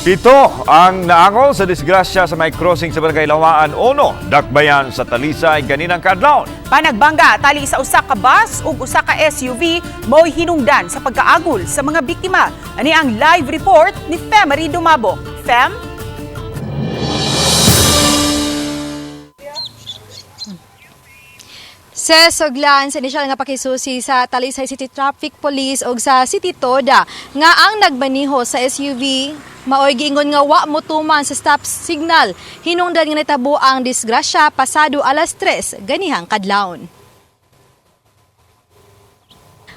Pito ang naangol sa disgrasya sa may crossing sa Barangay Lawaan 1, Dakbayan sa Talisay ganinang kaadlawon. Panagbangga tali sa usa ka bus ug usa ka SUV mao'y hinungdan sa pagkaagol sa mga biktima. Ani ang live report ni Femery Dumabok. Fem? Sa suglan sa inisyal nga pakisusi sa Talisay City Traffic Police og sa City Toda nga ang nagmaniho sa SUV maoy giingon nga wa motuman sa stop signal, hinungdan nga nitabo ang disgrasya pasado alas 3 ganihang kadlawon.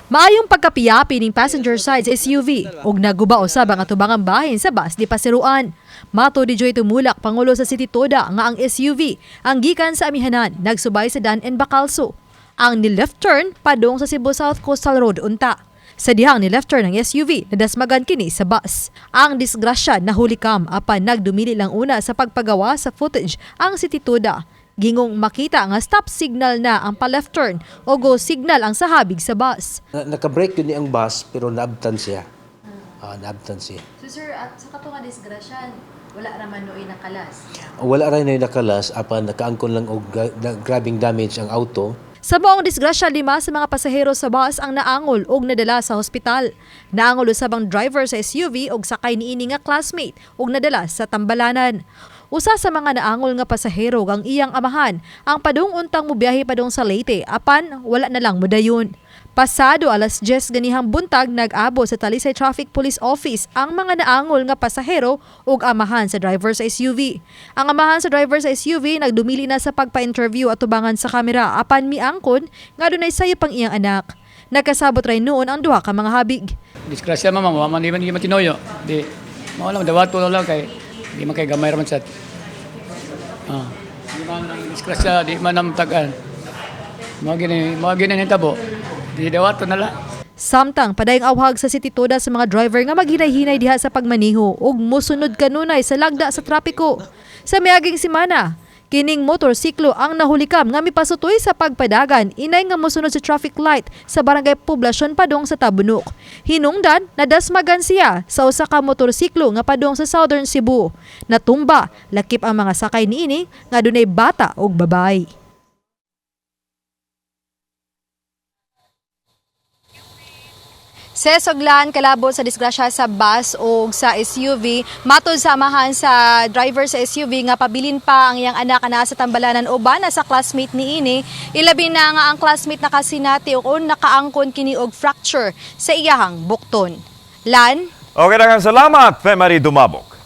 Maayong pagkapiyapi ning passenger side sa SUV ug naguba usab ang atubangang bahin sa bus di pasiruan. Mato di Joy Tumulak, pangulo sa City Toda, nga ang SUV ang gikan sa Amihanan nagsubay sa Dan and Bacalso. Ang ni left turn padung sa Cebu South Coastal Road unta. Sa dihang ni left turn ang SUV, nadasmagan kini sa bus. Ang disgrasya nahulikam apan nagdumili lang una sa pagpagawa sa footage ang City Toda. Gingong makita nga stop signal na ang pa-left turn o go signal ang sahabig sa bus. Naka-brake yun ni ang bus pero naabtan siya. Ah, naabtan siya. So sir, at sa katong disgrasya, wala raman nooy nakalas. Wala rin na nakalas apan nakaangkon lang og grabing damage ang auto. Sa maong disgrasya, lima sa mga pasahero sa bus ang naangol og nadala sa hospital. Naangol usab ang driver sa SUV og sakay niini nga classmate og nadala sa tambalanan. Usa sa mga naangol nga pasahero ug ang iyang amahan ang padung untang mobiyahe padung sa Leyte apan wala na lang modayon. Pasado alas 10 ganihang buntag, nag-abo sa Talisay Traffic Police Office ang mga naangol nga pasahero ug amahan sa driver sa SUV. Ang amahan sa driver sa SUV nagdumili na sa pagpa-interview at tubangan sa kamera apan miangkon nga dunay sayo pang iyang anak. Nagkasabot ray noon ang duha ka mga habig. Disgrasya mama, wa man di man di man tinuyo. Di mao lang dawato lang kay di man kay gamay ra man sad. Ah. Di man ang disgrasya, di man ang tagan. Mao gini nitabo. Di dawato na lang. Samtang padayong awhag sa City Toda sa mga driver nga maghinay-hinay diha sa pagmaniho ug mosunod kanunay sa lagda sa trapiko. Sa miaging semana, kining motorsiklo ang nahulikam nga mipasutoy sa pagpadagan inay nga mosunod sa traffic light sa barangay Poblasyon padong sa Tabunok. Hinungdan, nadasmagan siya sa usa ka motorsiklo nga padong sa Southern Cebu. Natumba, lakip ang mga sakay niini nga dunay bata ug babayi. Sa suglan kalabot sa disgrasya sa bus o sa SUV, matod sa amahan sa driver sa SUV nga pabilin pa ang iyang anak na sa tambalanan o ba na sa classmate niini, ilabi na nga ang classmate nakasinati o nakaangkon kini og fracture sa iyahang bukton. Lan? Okay, daghang salamat, Femery Dumabok.